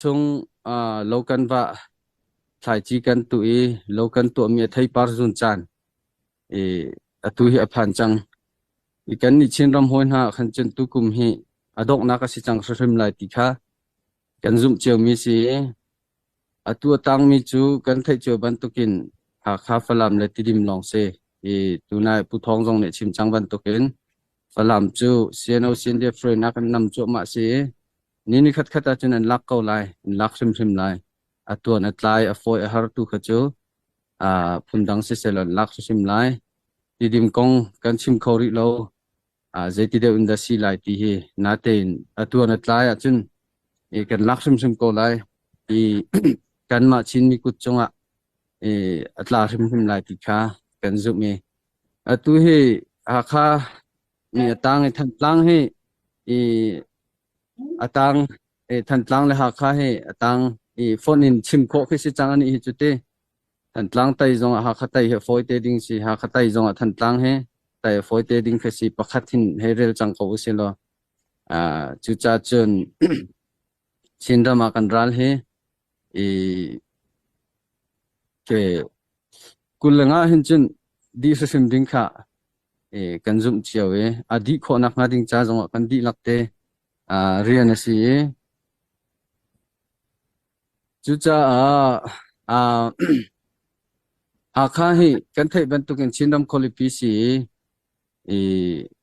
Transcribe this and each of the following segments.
Chung lo kan vah, thlaici kan tuh i lo kan tuahmi a theipar zun caan i atu hi a phan cang. I kannih Chinram hawi hna khan cun tukum hi a donghnak a si cang hrimhrim lai ti kha kan zumh ciomi si i atu a tangmi cu kan theih cio bantukin Hakha, Falam le Tidim lawng si. I tunai Pu Thawng zong nih a chim cang bantukin Falam cu CNO CNDF hruainak in nam cuahmah si i ni ni khatkhat ahcun an lak ko lai, an lak hrimhrim lai. A tuan a tlai, a fawi a har tu kha cu phundang siseh law an lak hrimhrim lai. Tidim kong kan chim kho rih lo. Zeiti deuh in dah si lai ti hi natein a tuan a tlai ahcun kan lak hrimhrim ko lai. I kanmah Chinmi kut cungah a tla hrimhrim lai ti kha kan zumh i atu hi Hakha i a tang i Thantlang hi i a tang i Thantlang le Hakha hi a tang i phone in chim khawh khi si cang anih hi cu ti. Thantlang tai zong ah Hakha tai hi a fawi te ding si. Hakha tai zong ah Thantlang hi tai a fawi te ding khi si. Pakhat hin hei rel cang ko usih law. Cucaah cun Chinram ah kan ral hi i ke 20 nga hin cun dih hrimhrim ding kha kan zumh cio i a dih khawh nakhnga ding ca zongah kan dihlak te rian a si i cucaah Hakha hi kan theih bantukin Chinram khualipi si i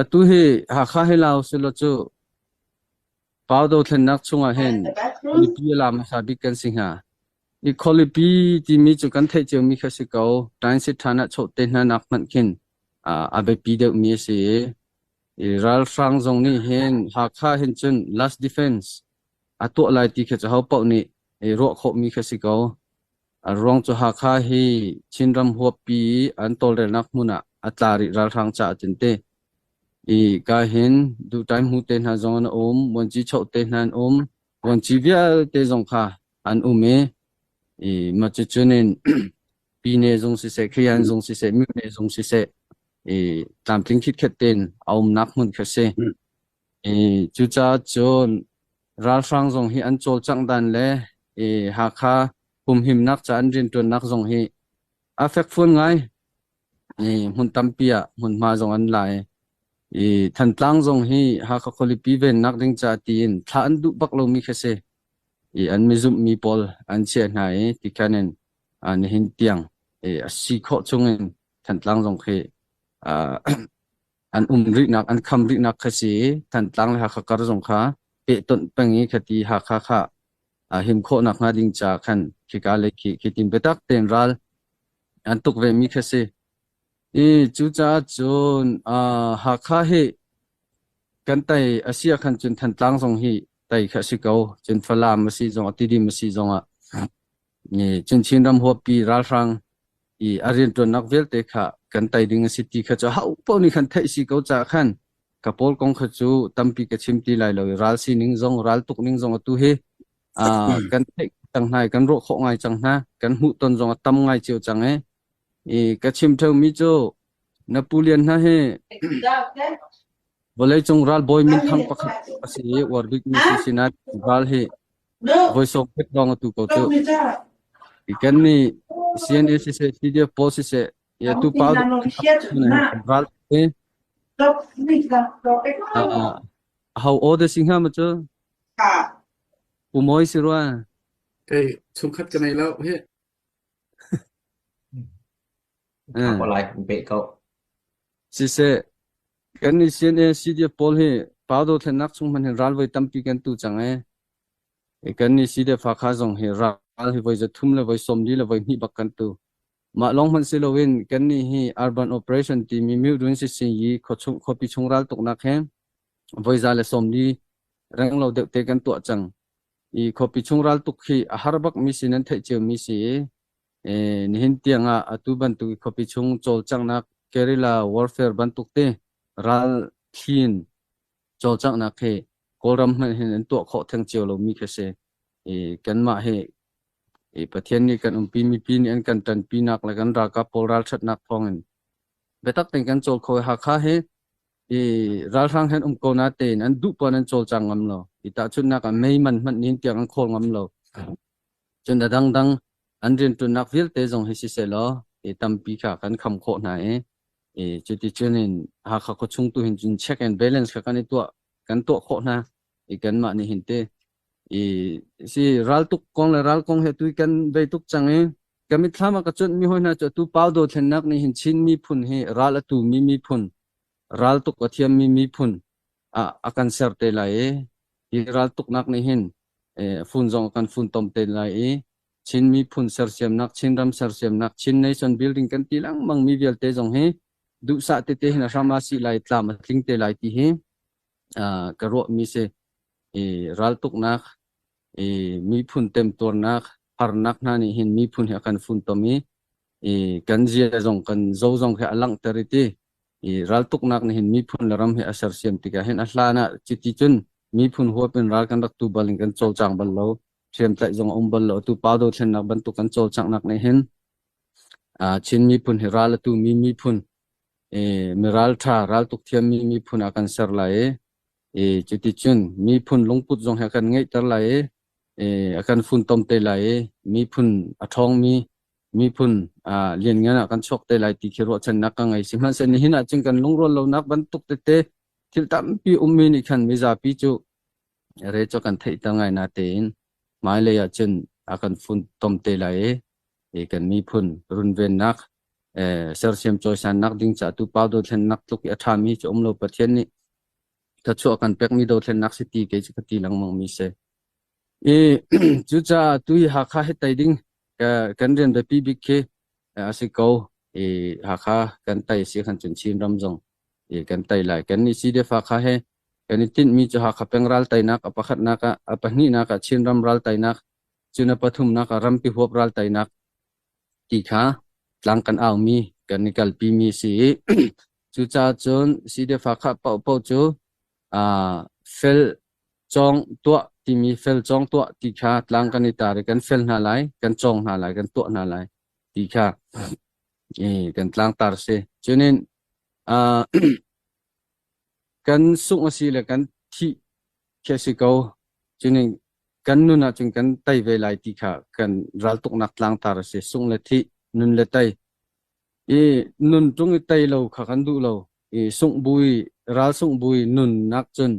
atu hi Hakha hi lau selaw cu Pau dothlennak chungah hin khualipi a la hmasa bik kan si hnga. I khualipi timi cu kan theih ciomi kha si ko. Ṭainsit ṭhan ah chawhte hna nak hmanh khin a biapi deuhmi a si i, i ralhrang zong nih hin Hakha hin cun last defense a tuah lai ti kha cu ho paoh nih i ruah khawhmi kha si ko. A ruang cu Hakha hi Chinram huappi an tawlrelnak hmun ah a tla rih ralhrang caah cun ti. I ka hin duhṭaim hmu te hna zong an um, vuanci choh te hna an um, vuanci vialte zong kha an um i, i mah cucun in pine zung siseh, Khian zung siseh, Myone zung siseh, i tlamtling khitkhet tein a umnak hmun kha si. I cucaah cun ralhrang zong hi an cawlcangh dan le i Hakha humhimnak ca an rianṭuannak zong hi a fekfuan ngai. I hmun tampi ah hmunhma zong an la i, i Thantlang zong hi Hakha khualipi vennak ding ca tiin thlah an duh bak lomi kha si. I an mizumhmi pawl an chiah hna i tikhan in nihin tiang i a si khawh chungin Thantlang zong khi an um rihnak an kham rihnak kha si i Thantlang le Hakha kar zong kha pehtonh peng i khati Hakha kha him khawh nakhnga ding ca khan khika le khi khi tin biatak tein ral an tuk vemi kha si. I cucaah cun Hakha hi kan tei a si ah khan cun Thantlang zong hi tei kha a si ko. Cun Falam a si zong ah Tidim a si zong ah cun Chinram huappi ralhrang i a rianṭuannak vialte kha kan tei ding a si ti kha cu ho paoh nih khan theih si ko caah khan ka pawl kong kha cu tampi ka chim ti lai lo i ral sining zong ral tuk ning zong atu hi kan theih cang hna i kan ruah khawh ngai cang hna kan hmuhton zong a tam ngai cio cang i i ka chim ṭheumi cu na pu lian hna hi vawleicung ralbawi minthang pakhat a si i uar bikmi si sinah ral hi voi sawm pet lawng atu ko cu. Kan nih CNA siseh CDF pawl siseh ya tu pau ral te ho o de singha ma cu pu moi si rua Kei chungkhat ka nei lo hi. Tha ko lai pe ko. Siseh kan nih CNA CDF pawl hi pau do thlennak chung hman hin ral voi tampi kan tu cang e. Kan nih CDF Hakha zong hi ral hi voi 300 le voi 40 le voi 2 bak kan tu. Mah lawng hmanh si loin kannih hi urban operation timi Myudun Sisinyi khuapi chung raltuknak he voi 140 renglo deuh te kan tuah cang. I khuapi chung raltuk hi a har bakmi si nan theih ciomi si i nihin tiang ah atu bantuk i khuapi chung cawlcanghnak guerrilla warfare bantuk te ral thli in cawlcanghnak hi Kawlram hmanh hin an tuah khawh theng cio lomi khi si. I kanmah hi i Pathian nih kan umpi mipi nih an kan ṭanpinak le kan ralkap pawl ralṭhatnak thawngin biatak tein kan cawl kho i Hakha hi i ralhrang he an um ko natein an duh paoh in an cawlcang ngam lo. I tahchunhnak ah mei man hmanh nihin tiang an khawl ngam lo. Cun a dangdang an rianṭuannak vialte zong hi siseh law tampi kha kan kham khawh hna i cuticun in Hakha khuachung tu hin cun check and balance kha kan i tuah kan tuah khawh hna i kanmah nih hin te i si raltuk kong le ral kong he tu kan vei tuk cang i ka mitthlam ah ka cuanh mi hoi hna cu atu pau dothlennak nih hin Chin miphun hi ral a tu mi miphun raltuk a thiam mi miphun ah a kan ser te lai i hi raltuknak nih hin fun zong a kan funtom te lai i Chin miphun sersiamnak, Chinram sersiamnak, Chin nation building kan ti lengmang mi vialte zong hi duhsah tete hin a hram a si lai, tlam a tling te lai ti hi ka ruahmi si. I raltuknak, i miphun temtuarnak, harnak hna nih hin miphun hi a kan funtom i kan zia zong kan zo zong khi a langhter i ti i raltuknak nih hin miphun le ram hi a sersiam tikah hin a hlan ah cuti cun miphun huap in ral kan rak tu bal in kan cawlcang bal lo, hriamtlaih zong a um bal lo. Atu pau dothlennak bantuk kan cawlcanghnak nih hin Chin miphun hi ral a tu mi miphun, mi ralṭha raltuk thiammi miphun ah kan ser lai i cuticun miphun lungput zong hi a kan ngeihter lai i a kan funtom te lai i miphun a ṭhawngmi miphun lianngan ah kan chuak te lai ti khi ruahchannak ka ngei. Sihmanhsehlaw nihin ah cun kan lungrual lonak bantuk tete thil tampi ummi nih khan mizapi cu re cu kan theihter ngai natein hmailei ah cun a kan funtom te lai i kan miphun runvennak, sersiam cawisannak ding caah tu pau dothlennak tluk i a ṭhami cu um lo. Pathian nih thluachuah kan pekmi dothlennak si ti kei cu ka ti lengmang mi si. I cucaah tu hi Hakha hi tei ding kan rian biapi bik khi a si ko. I Hakha kan tei si khan cun Chin ram zong i kan tei lai. Kan nih CDF Hakha he kan i tinhmi cu Hakha peng ral teinak a pakhatnak ah, a pahnihnak ah Chinram ral teinak, cun a pathumnak ah rampi huap ral teinak ti kha tlang kan aumi kan i kalpimi si i cucaah cun CDF Hakha paohpaoh cu fel cawng tuah timi fel cawng tuah ti kha tlang kan i tar i kan fel hna lai, kan cawng hna lai, kan tuah hna lai ti kha kan tlangtar si. Cunin kan sungh a si le kan thih khi a si ko. Cunin kan nun ahcun kan tei ve lai ti kha kan raltuknak tlangtar a si. Sungh le thih, nun le tei. I nun ṭung i tei lo kha kan duh lo. I sungh bu i ral sungh bu i nunnak cun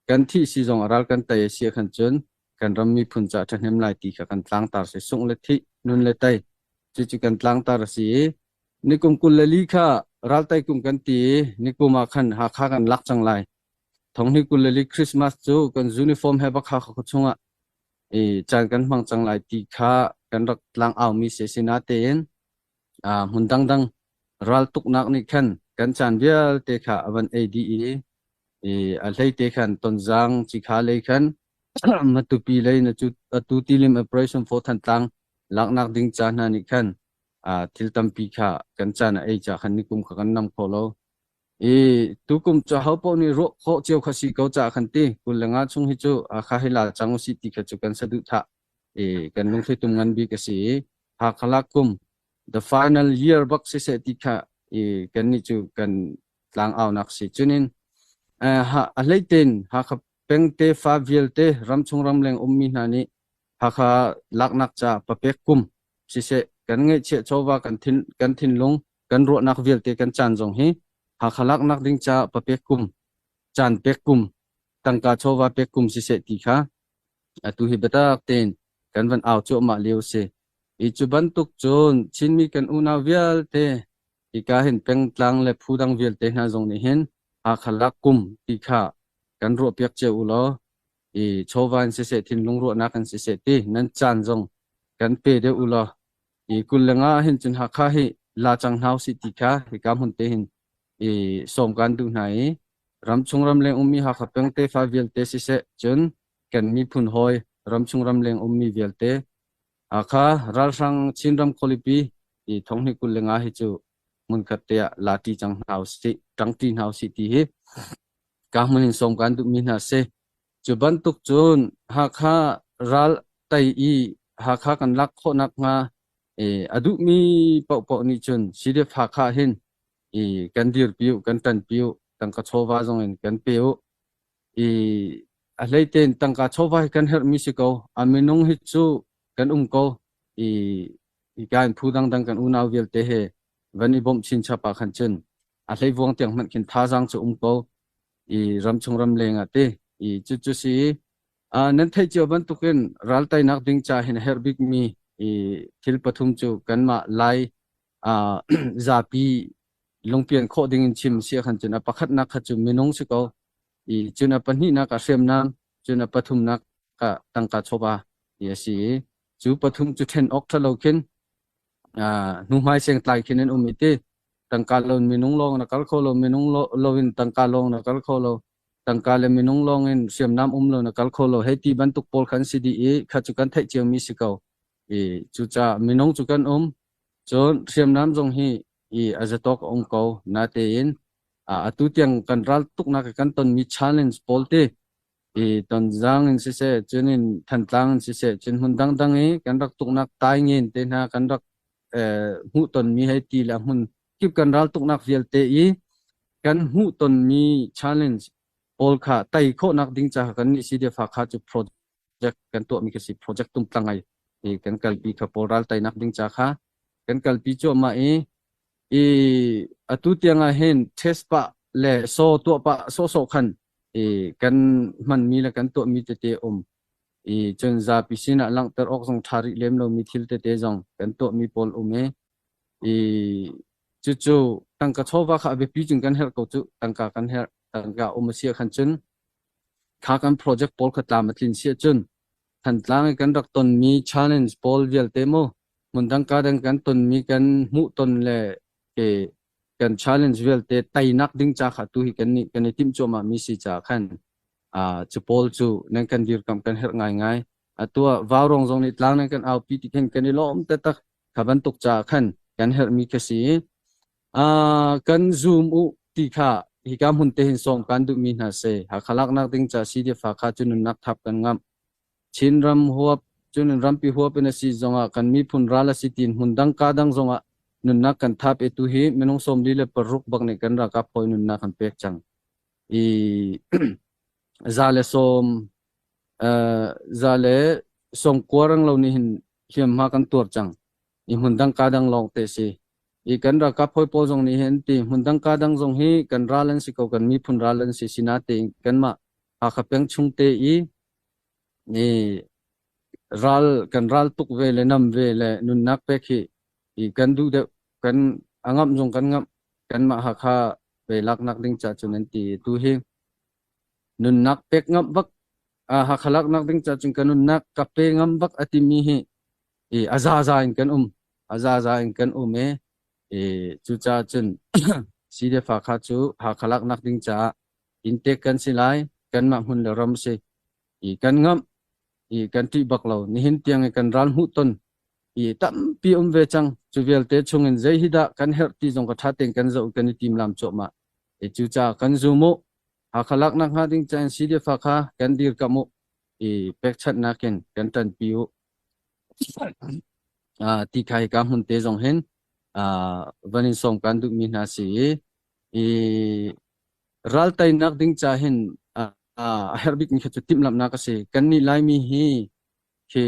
kan thih si zong ah ral kan tei a si ahkhan cun kan ram miphun caah ṭhahnem lai ti kha kan tlangtar si. Sungh le thih, nun le tei. Cucu kan tlangtar a si i nikum 24 kha raltei kum kan ti i nikum ah khan Hakha kan lak cang lai. Thonghni 24 Christmas cu kan uniform he bak Hakha khuachung ah i caan kan hmang cang lai ti kha kan rak tlang aumi si. Sinatein hmun dangdang raltuknak nih khan kan caan vialte kha a van ei dih i a hleite khan Tonzang Cikha lei khan Matupi lei na cu atu tilim operation for Thantlang laknak ding ca hna nih khan thil tampi kha kan caan a ei ca khan nikum kha kan nam kho lo. I tukum cu ho paoh nih ruah khawh cio kha si ko caah khan ti 25 chung hi cu kha hi la cang usih ti kha cu kan saduhthah i kan lungthlitum ngan bik a si i Hakha lak kum the final year bak siseh ti kha i kannih cu kan tlangaunak si. Cunin a hleitein Hakha peng tefa vialte ramchung ramleng ummi hna nih Hakha laknak ca papek kum siseh kan ngeihchiah chawva kan thin kan thinlung kan ruahnak vialte kan caan zong hi Hakha laknak ding ca papek kum caan pek kum tangka chawva pek kum siseh ti kha atu hi biatak tein kan van au cuahmah lio si. I cu bantuk cun Chinmi kan unau vialte hika hin pengtlang le phu dang vialte hna zong nih hin Hakha lak kum ti kha kan ruahpiak cio u law i chawva in siseh thinlung ruahnak in siseh ti nan caan zong kan pe deuh u law i 25 hin cun Hakha hi la cang hna usih ti kha hika hmun te hin i sawm kan duh hna i ramchung ramleng ummi Hakha peng tefa vialte siseh cun kan miphun hawi ramchung ramleng ummi vialte Hakha ralhrang Chinram khualipi i thonghnih 25 hi cu hmunkhat te ah la ṭi cang hna usih, ṭangṭi hna usih ti hi ka hmun in sawm kan duhmi hna si. Cu bantuk cun Hakha ral tei i Hakha kan lak khawhnak hnga a duhmi paohpaoh nih cun CDF Hakha hin i kan dirpi u, kan ṭanpi u, tangka chawva zong in kan pe u. I A hlei tein tangka chawva hi kan herhmi si ko. A minung hi cu kan um ko. I hika in phu dangdang kan unau vialte he van i bawmh chinchap ah khan cun a hleivuang tiang hmanh khin thazaang cu um ko. I ramchung ramleng ah ti. I cucu si nan theih cio bantukin ral teinak ding ca hin a herh bikmi i thil pathum cu kanmah Lai zapi lungpian khawh ding in chim si ahkhan cun a pakhatnak kha cu minung si ko. I cun a pahnihnak ah hriamnam, cun a pathumnak ah tangka chawva ti a si i cu pathum cu ṭhen awk ṭha lo khin hnuhmai sengtlai khin an um i ti tangka lo in minung lawng na kal kho lo, minung lo in tangka lawng na kal kho lo, tangka le minung lawng in hriamnam um lo na kal kho lo hei ti bantuk pawl khan si dih i kha cu kan theih ciomi si ko. I cucaah minung cu kan um, cun hriamnam zong hi i a zatawk a um ko. Natein atu tiang kan ral tuknak kan tonmi challenge pawl te i Tonzang in siseh, cun in Thantlang in siseh, cun hmun dangdang i kan rak tuknak taingen te hna kan rak hmuh tonmi hei ti le hmun kip kan ral tuknak vialte i kan hmuh tonmi challenge pawl kha tei khawhnak ding caah kan nih CDF Hakha cu project kan tuahmi khi si project tumtlang ai i kan kalpi kha pawl ral teinak ding ca kha kan kalpi cuahmah i i atu tiang ah hin test pah le saw tuah pah sawhsawh khan i kan hmanmi le kan tuahmi tete um i cun zapi sinah langhter awk zong ṭha rih lem lomi thil tete zong kan tuahmi pawl um i i cucu tangka chawva kha a biapi cun kan herh ko cu. Tangka kan herh. Tangka um a si ahkhan cun kha kan project pawl kha tlam a tlin si ahcun Thantlang i kan rak tonmi challenge pawl vialte mu hmundang ka dang kan tonmi kan hmuh ton le ke kan challenge vialte teinak ding ca kha tu hi kan nih kan i timh cuahmah mi si ca khan cu pawl cu nan kan dirkamh kan herh ngaingai. Atu ah Vaurong zong nih tlang nan kan aupi ti khin kan i lawm taktak. Kha bantuk ca khan kan herhmi kha si. Kan zoom u ti kha hika hmun te hin sawm kan duhmi hna si. Hakha laknak ding ca CDF Hakha cu nunnak thap kan ngamh. Chinram huap cun rampi huap in a si zongah kan miphun ral a si tiin hmun dang ka dang zongah nunnak kan thap i tu hi minung 46 bak nih kan ralkap hawi nunnak kan pek cang. I 110 190 rang lo nih hin hliamhma kan tuar cang. I hmun dang ka dang lawng te si. I kan ralkap hawi pawl zong nih hin ti hmun dang ka dang zong hi kan ral an si ko, kan miphun ral an si. Sinatein kanmah Hakha peng chung te i i ral kan ral tuk ve le nam ve le nunnak pek hi i kan duh deuh, kan a ngamh zong kan ngamh, kanmah Hakha ve laknak ding ca cun an ti. Tu hi nunnak pek ngamh bak Hakha laknak ding ca cun ka nunnak ka pe ngam bak a timi hi i a zaza in kan um, a zaza in kan um i i cucaah cun CDF Hakha cu Hakha laknak ding caah inntek kan si lai. Kanmah hmun le ram si i kan ngamh i kan ṭih bak lo. Nihin tiang i kan ral hmuh ton i tampi um ve cang. Cu vialte chungin zei hi dah kan herh ti zong ka ṭha tein kan zoh, kan i timlam cuahmah i cucaah kan zum u. Hakha laknak hnga ding cain CDF Hakha kan dirkamh u i pekchanhnak in kan ṭanpi u ti kha hika hmun te zong hin van in sawm kan duhmi hna si i i ral teinak ding ca hin a herh bikmi kha cu timhlamhnak a si. Kannih Laimi hi.